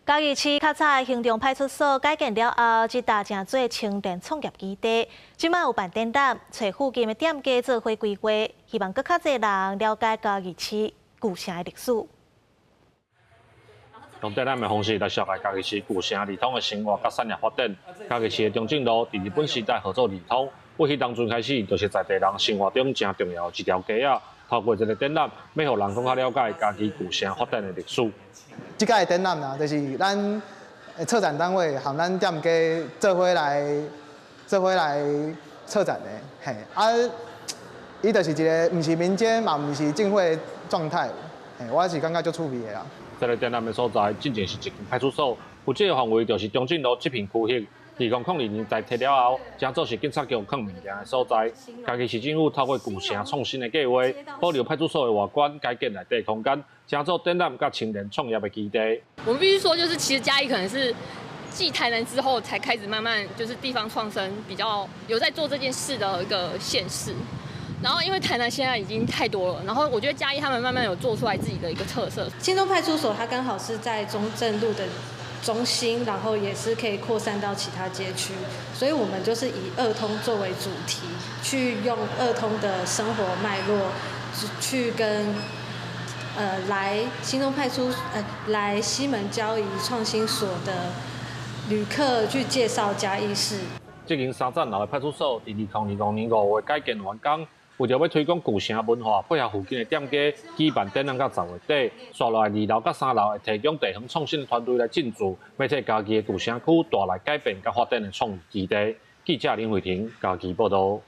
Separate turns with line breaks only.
嘉義市較早興中派出所改建了後，這搭成做青年創業基地，這馬有辦展覽，揣附近的店家做伙規劃，希望閣較濟人了解嘉義市舊城的歷史。
用展覽的方式來紹介嘉義市舊城兒童的生活佮產業發展。嘉義市的中正路佇日本時代號做二通，自彼當陣開始，就是在地人生活中誠重要的一條街仔。透過這个展覽，欲予人閣較了解嘉義舊城發展的歷史。
這屆的展覽啊，就是咱策展單位和咱店家做伙來策展的，嘿，啊，伊就是一个毋是民間嘛，毋是政府的狀態，嘿，我是感覺足趣味的啦。
這个展覽的所在，進前是一間派出所，負責的範圍就是中正路這片區域。2002年在拆了後，成做是警察局囥物件的所在。嘉義市政府透過舊城創新的計劃，保留派出所的外觀，改建內底空間，成做展覽佮青年創業的基地。
我們必須說，就是其實嘉義可能是繼台南之後，才開始慢慢就是地方創生比較有在做這件事的一個縣市。然後因為台南現在已經太多了，然後我覺得嘉義他們慢慢有做出來自己的一個特色。
興中派出所它剛好是在中正路的中心，然後也是可以擴散到其他街區，所以我們就是以二通作為主題，去用二通的生活脈絡，去跟來興中派出來西門交誼創新所的旅客去介紹嘉義市。
這間三層樓的派出所，佇2025年5月改建完工，為著欲推廣舊城文化，配合附近的店家舉辦展覽到10月底，紲落來二樓佮三樓會提供地方創新的團隊來進駐，欲替嘉義的舊城區帶來改變佮發展的創意基地。記者林慧婷嘉義報導。